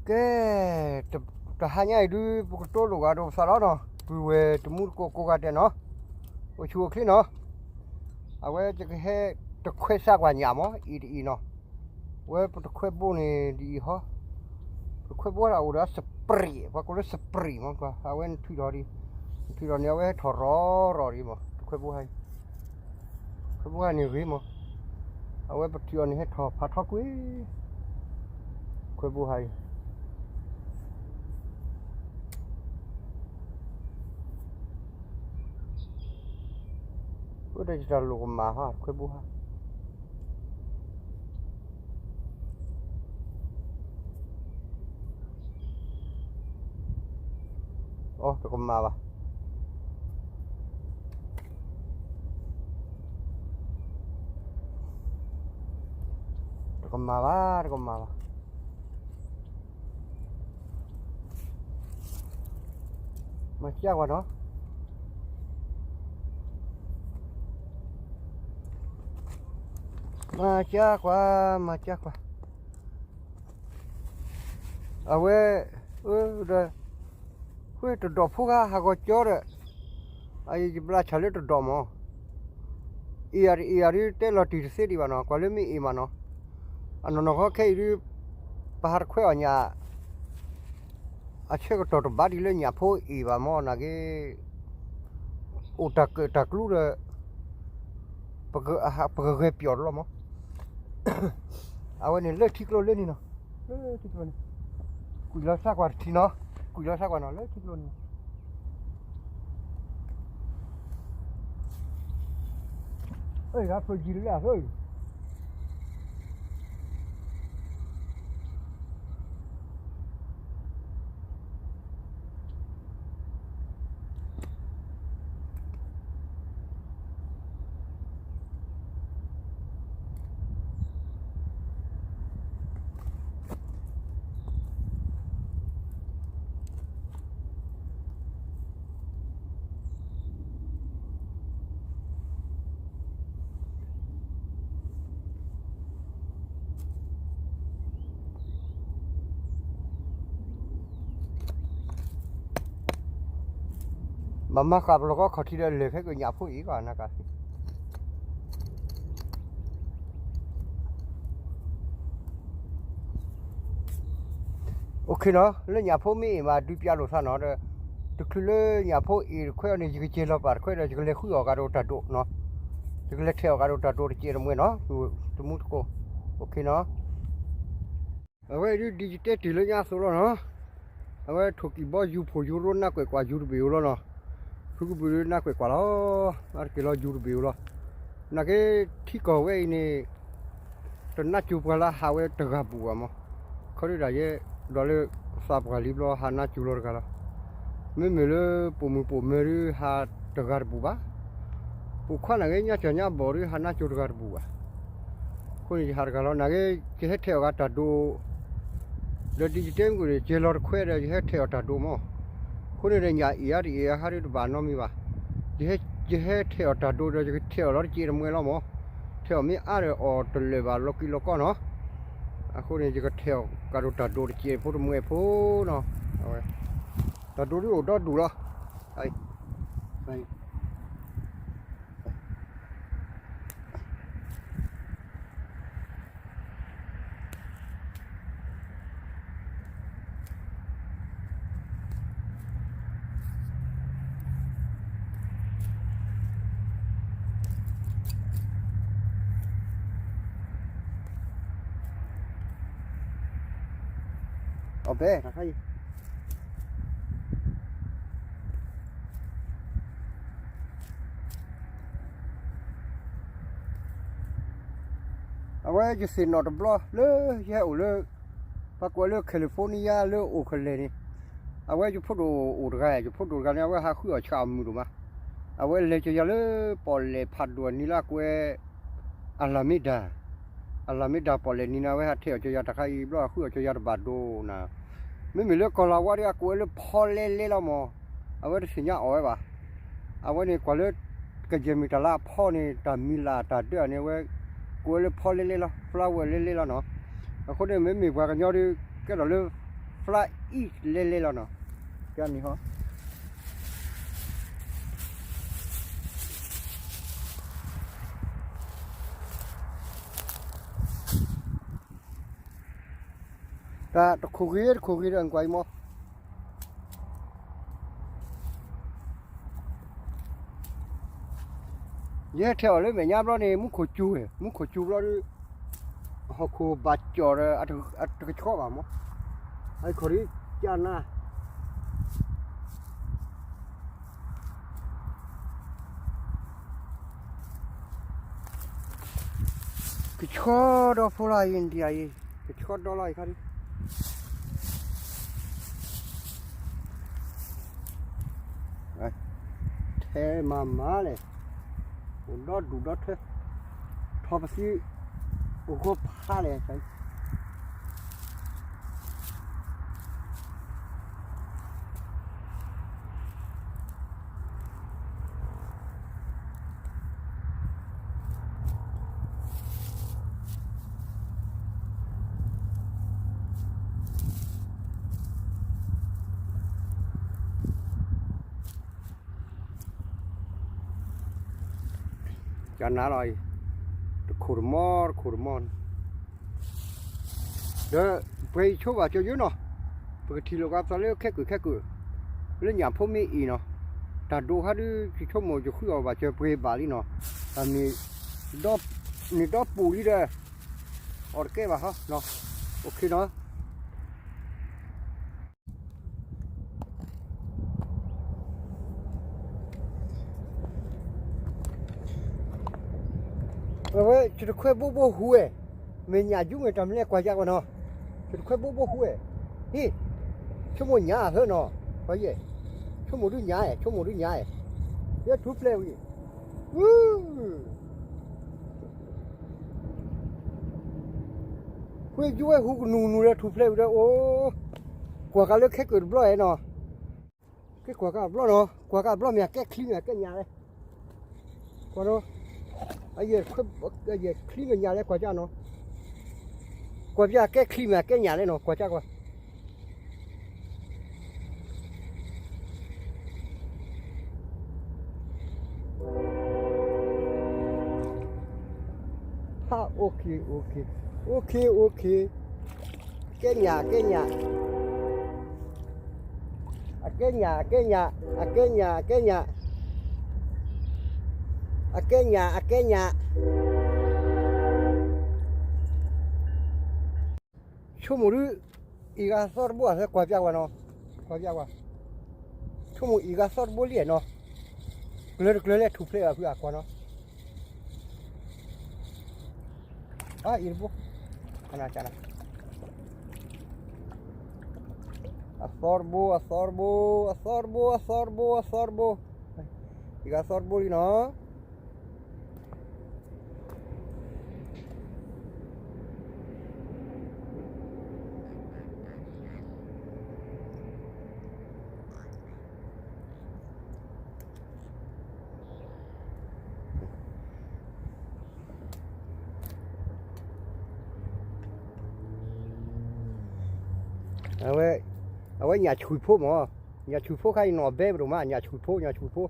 ကဲ, တဟါညါအံၤဒုး ပကတိၤလိာ်ဂၤဒီးပသးလီၤနီၤ, ပုၢ်ဝဲၢ်တမူတကိးကိးဂၤဒဲးနီၤ, အိၣ်ဆူၣ်အိၣ်ချ့နီၤ, အဝဲယကဟဲတခွဲစၢ်ကွၢ်ညၣ်မး အံၤတအံၤနီၤ, ဝဲပတခွဲဘိန့ၣ်ဒ်အံၤဟီ, ပတခွဲဘိဒၣ်အိၣ်ဒီးစပရံး, ပှၤကိးလၢစပရံးမး, အဝဲနထုးထီၣ်ဒံး, နထုးထီၣ်န့ၣ် အဝဲဟဲထီၣ်ရီၤရီၤဒံးမး, တခွဲဘိဟါအံၤ ခွဲဘိဟါန့ၣ်ဂ့ၤမး, အဝဲပထုးအီၤန့ၣ်ဟဲထီၣ်ဖးထီကွံာ်, ခွဲဘိဟါအံၤ, အိၣ်ဒီးယတၢ်လိာ်ကမၣ်ဟါ ခွဲဘိဟါ, အိ တကမၣ်ဘၣ် တကမၣ်ဘၣ် တကမၣ်ဘၣ်, မၤစၢ်ကွၢ်နီၤ, မၤစၢ်ကွၢ် မၤစၢ်ကွၢ်, အဝဲ, ဒီး, ဃိတဒိးဖိဂၤဟးဂီၤကၠီဒီး, အယဘျါဆၣ်လၢတဒိးမး, အ့ၣ်ယၤတအ့ၣ်ယၤဒုး တဲလီၤတံၢ်တသ့ဒံးဘၣ်နီၤ, ကွၢ်လၢမ့ၢ်အ့ၣ်မးနီၤ, အနီၢ်နီၢ်ခီခဲအံၤဒုး, ပဟးတခွဲအီၣ်ညၣ် အဆၢကတီၢ်တဘၣ်ဒ်လၢညၣ်ဖိအ့ၣ်ဘၣ်မး နာ်က့, အိၣ်တၢ်ကၢၣ်တၢ်ကျူဒီး, ပကဂဲၤပျီၢ်တလီၤမး, အဝဲန့ၣ်လၢထံကျိလၢန့ၣ်နီၤ, လၢထံကျိန့ၣ်, ကွံာ်လီၤစၢ်ကွၢ်တထံၣ်နီၤ, ကွံာ်လီၤစၢ်ကွၢ်နီၤ လၢထံကျိန့ၣ် အၢ ဂၤဖျိယံၤလၢအသၢ ဘၣ်မၤဃာ်ပလီၢ်ကီခီၣ်ထံးဒီးလဲၤခဲကညၣ်ဖိအံၤကီးနက OK နီၤ, လၢညၣ်ဖိမ့ၢ်အ့ၣ်မး ဒုးပျးလိာ်သးနီၤဒီး, တချုးလၢညၣ်ဖိအ့ၣ်တခွဲအီၤန့ၣ် ယကကဲလီၤပာ်တခွဲဒီး ယကလဲၤဃုအီၣ်ကဒီးတၢ်ဒိးနီၤ, ယကလဲၤထဲးအီၣ်ကဒီးတၢ်ဒိးတစဲးတမှဲၤနီၤ, တမူတကိး, OK နီၤ. အဝဲအံၤဒုး digital တုၤလၢညါအသိးလီၤနီၤ, အဝဲထိၣ်ကံၢ်ဘီယူၤဖိၣ်ယူၤရိနၢ်ကွဲးကွၢ်ယူၤတဘ့ၣ်ဧိၤလီၤနီၤ, ဖုကဘုးဒုးနၢ်ကွဲးကွၢ်လီၤ, အါတက့ၢ်လီၤယူၤတဘ့ၣ်ဧိၤလီၤ, နာ်က့ ထံကီၢ်ဝဲအံၤန့ၣ် တနါစိၤပှၤလၢဟးဝဲတဂၤတဘူၣ်ဘၣ်မး, ခီဒုးဒၣ်ယဲ ဒီးလၢသးပှၢ်လံဘျီဟးနါစိၤလီၤတဂၤလီၤ, မ့မ့ၢ်လၢပိာ်မုၣ်ပိာ်မၢၤဒုးဟးတဂၤတဘူၣ်ဘၣ်, ပိာ်ခွါနာ်က့ ညါကၠီၤညါဘီၣ်ဒုးဟးနါစိၤတဂၤတဘူၣ်ဘၣ်, အဃိန့ၣ်ယဟးတဂၤလီၤ, နာ်က့ ယဟဲထဲးအီၣ်ဂၤတၢ်ဒိး ဒီး digital မ့ၢ်ဂ့ၤန့ၣ် ယလီၤတခွဲဒီး ယဟဲထဲးအီၣ်တၢ်ဒိးမး, အဃိန့ၣ်ဒီး ညၣ်အ့ၣ်အါတအ့ၣ်အါဟးဒုးတဘၣ်နီတမံၤဘၣ်, ယဟဲထဲးအီၣ်တၢ်ဒိးဒီး ယကထဲးအီၣ်လီၤတစဲးတမှဲၤလီၤမး, ထဲးအီၣ်မ့ၢ်အါဒီးအီၣ်တလၢာ်ဘၣ်လီၤကံလီၤကီနီၤ, အဃိန့ၣ် ယကထဲးအီၣ်ကဒီးတၢ်ဒိးတစဲးဖိတမှဲၤဖိနီၤ, အဝဲ တၢ်ဒိးဒုးအိၣ်ဒီဒူၣ်လီၤ. Okay. အဝဲယသ့ၣ်နီၣ်တဘျီလၢယဟဲအိၣ်လၢ ပှၤကွဲးလၢ California လၢအိၣ်ကလဲာ်န့ၣ်, အဝဲယဖိဒိၣ်အိၣ်တဂၤ, ယဖိဒိၣ်တဂၤန့ၣ် အဝဲဟးဃုအီၣ်ဆၣ်အီၣ်မုၢ်ဒိၣ်မး, အဝဲလဲၤကယၤလၢပီၣ်လဲၣ်ဖးဒိၣ်နံၤလၢအကွဲး အလၤမ့ၢ်ဒၣ်, အလၤမ့ၢ်ဒၣ်ပီၣ်လဲၣ်နံၤန့ၣ် အဝဲဟးထဲးအီၣ်ကယၤတခါအံၤဘျီ အဃုအီၣ်ကယၤတဘၣ်ဒိၣ်နၤ, မ့မ့ၢ်လၢကီၢ်လၤဝါဒီးအကွဲးလၢဖီလဲလဲလီၤမး, အဝဲတသ့ၣ်ညါအီၣ်ဝဲဘၣ်, အဝဲန့ၣ်ကွၢ်လၢ ကယဲၢ်မ့ၢ်တၢ်လၢအဖီန့ၣ် တၢ်မံၤလၢ်တၢ်ဒၢအန့ၣ် အဝဲကိးဝဲလၢဖီလဲလဲလီၤ, ဖျါဝဲလဲလဲလီၤနီၤ. အဃိန့ၣ် မ့မ့ၢ်ပှၤကညီဒီး ကဲထီၣ်လၢ ဖျါအံၣ်လဲလဲလီၤနီၤ. ကန့ၣ်ဟီ တၢ်တခိၣ်ဂ့ၤတခိၣ်ဂ့ၤဒီး ကွၢ်အံၤမး ယဟဲထဲးအီၤလၢမဲာ်ညါဘျီန့ၣ် မူခိၣ်စူၤဝဲ, မူခိၣ်စူၤဘျီဒီး ဟီၣ်ခိၣ်ဘၣ်ကၠီၣ်ဒီး အတကဆှီဘၣ်မး, အခိၣ်ဒ်ကၠၣ်နၤ ကဆှီဒီဖိလီၤ India အံၤ, ကဆှီဒီလီၤအံၤခါဒ် ထဲမၤမၤလဲၣ်, အိၣ်ဒီဒူၣ်ဒီထၢ, ထီၣ်ပသံ အိၣ်ဂီၤဖးလဲၣ် ကနၤလီၤအံၤ, တခိၣ်တမီ တခိၣ်တမီန့ၣ်, ဒီးပှဲၤအံၤဆိဘၣ်ကၠီယိနီၤ, ပကထံၣ်လိာ်ကသးလၢခဲကုာ်ခဲကုာ်, လၢညၣ်ဖိမ့ၢ်အံၤနီၤ, တၢ်ဒိးခါဒုး ယဆိကမိၣ်ယဃုအီၣ်ဘၣ်ကၠီပှဲၤဘၣ်လံနီၤ, တၢ်မ့ၢ် န့ၣ်ဒီပူၤလံဒီး အီၣ်တကဲဘၣ်ဟီ, အိၣ်ခ့နီၤ. အဝဲ ယတခွဲဘိဘိဟူဝဲ, မဲာ်ညၣ်ယူမ့ၢ်တၢ်မနုၤလဲၣ်ကွၢ်ယၤဝဲနီၤ, ယတခွဲဘိဘိဟူဝဲ, ဟ့ၣ်, ဆိကမိၣ်ညၣ်ဟၢနီၤ, ဆိကမိၣ်ဒုညၣ်, ဆိကမိၣ်ဒုညၣ်, ယထူၣ်ဖျဲးဝံၤ ဃ့ယိဝဲဟူကနူၤနူၤဒီးထူၣ်ဖျဲးဝံၤဒီးအိၣ်, ကွၢ်ကးလၢခဲကုာ်တဘျီအဲၣ်နီၤ, ကကွၢ်ကးတဘျီနီၤ, ကွၢ်ကးတဘျီမ့ၢ်အကဲချံမ့ၢ်အကဲညၣ်လဲၣ်, ကွၢ်နီၤ, အယဲၢ်ချံမ့ၢ်ညၣ်လဲၣ်ကွၢ်ကးနီၤ, ကွၢ်ပျၢ်အကဲချံမ့ၢ်အကဲညၣ်လဲၣ်နီၤ ကွၢ်ကးကွၢ် ဟါ okay okay okay okay, ကဲညၣ် ကဲညၣ်, အကဲညၣ် အကဲညၣ် အကဲညၣ် အကဲညၣ်, အကဲညၣ် အကဲညၣ် ဆိကမိၣ်ဒု အံၤဂၤသီတဘိအသးကွၢ်ပျၢ်ကွၢ်နီၤ, ကွၢ်ပျၢ်ကွၢ်, ဆိကမိၣ်အံၤဂၤသီတဘိလံနီၤ, ကျၢၤတကျၢၤလဲၣ်ထူၣ်ဖျဲးအဖုအကွၢ်နီၤ, အအံၤတဘိ, အသီတဘိ အသီတဘိ အသီတဘိ အသီတဘိ အသီတဘိ, အံၤဂၤသီတဘိလံနီၤ. အဝဲ အဝဲညၣ်ဆူၣ်ဖိမး, ညၣ်ဆူၣ်ဖိခါအံၤနီၢ်ဘဲပဒိၣ်မး ညၣ်ဆူၣ်ဖိ ညၣ်ဆူၣ်ဖိ,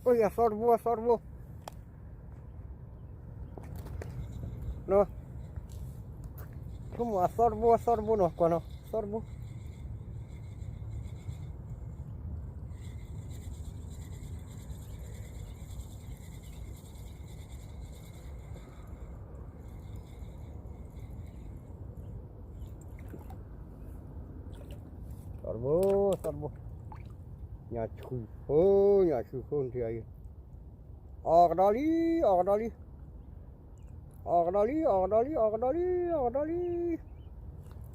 အိၣ်အသီတဘိ အသီတဘိ ဆိကမိၣ်အသီတဘိ အသီတဘိနီၤ ကွၢ်နီၤ အသီတဘိ သီတဘိ သီတဘိ, ညၣ်ဆူၣ်ဖိ ညၣ်ဆူၣ်ဖိနထံၣ်အံၤ, အီၣ်ကဒီးလံ အီၣ်ကဒီးလံ, အီၣ်ကဒီးလံ အီၣ်ကဒီးလံ အီၣ်ကဒီးလံ အီၣ်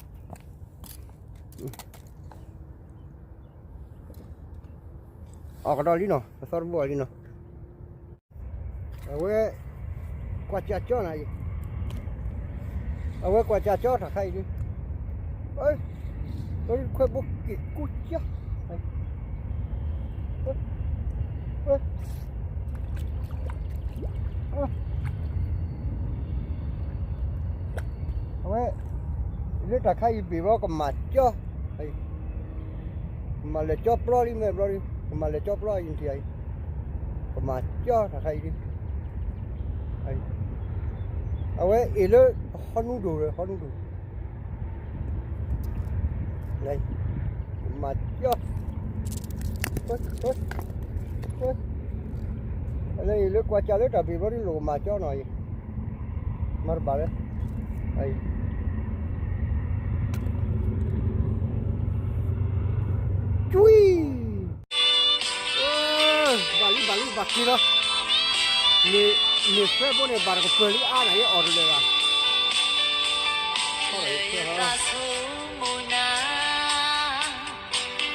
ကဒီးလံ, အီၣ်ကဒီးလံနီၤ အသီတဘိလံနီၤ. အဝဲ ကွၢ်ကၠၢ်ကၠီနၤအံၤ, အဝဲကွၢ်ကၠၢ်ကၠီတၢ်ခါအံၤဒုး, ဘျီဒုးခွဲးဘိက့ၤကူကၠီ, အဝဲ, လၢတၢ်ခါအံၤဘ့ၣ်ဘျီကမၤကၠီ, ကမၤလဲၤကၠီပျီလံမ့ၢ်ဘျီဒုး ကမၤလဲၤကၠီပျီအံၤနထံၣ်အံၤ, ကမၤကၠီတၢ်ခါအံၤဒုး, အဝဲအ့ၣ်လၢဟီနူဒိၣ် ဟီနူဒိၣ် မၤကၠီ, လၢကွၢ်ကၢ်လၢတၢ်ဘ့ၣ်ဘျီဒုးလိၣ်ကမၤကၠီနီၤအံၤ, မၤတဘၣ်လၢ, ကွံာ်, ဘၣ်လံဘၣ်လံဘၣ်က့ၤလီၤ, န့ၣ်သၢဘိန့ၣ်ဘၣ်တကပၤလံအါနၤယဲအီၣ်တလၢာ်ဘၣ်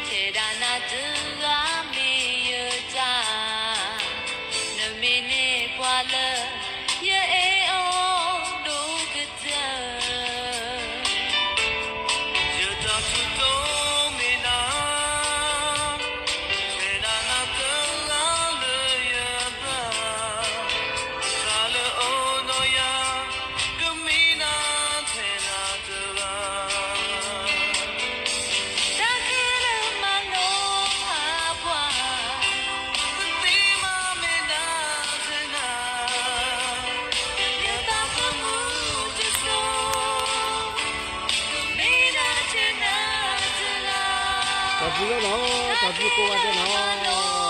ထဲဒၣ်နၤတဂၤမ့ၢ်ယတၢ်, နမ့ၢ်န့ၢ်ပှၤလၢ ယအဲၣ်အီၤဒိၣ်ကတၢၢ်, ယတၢ်ထူၣ်တိမ့ၢ်နၤ, ထဲဒၣ်နၤတဂၤလၢယသး, တၢ်လၢအအိၣ်ဒီးယၤ, ကမ့ၢ်နၤထဲဒၣ်တဂၤ တၢ်ခဲလၢာ်မၤလိအပှၤ, ပသ့မၤမ့ၢ်ဒၣ်ထဲနၤ, ယသးသမူတစိၤ, ကမ့ၢ်ဒၣ်ထဲနၤတဂၤ, တၢ်ဘျုးလီၤနီၤ, တၢ်ဘျုးကိးဂၤဒဲးနီၤ.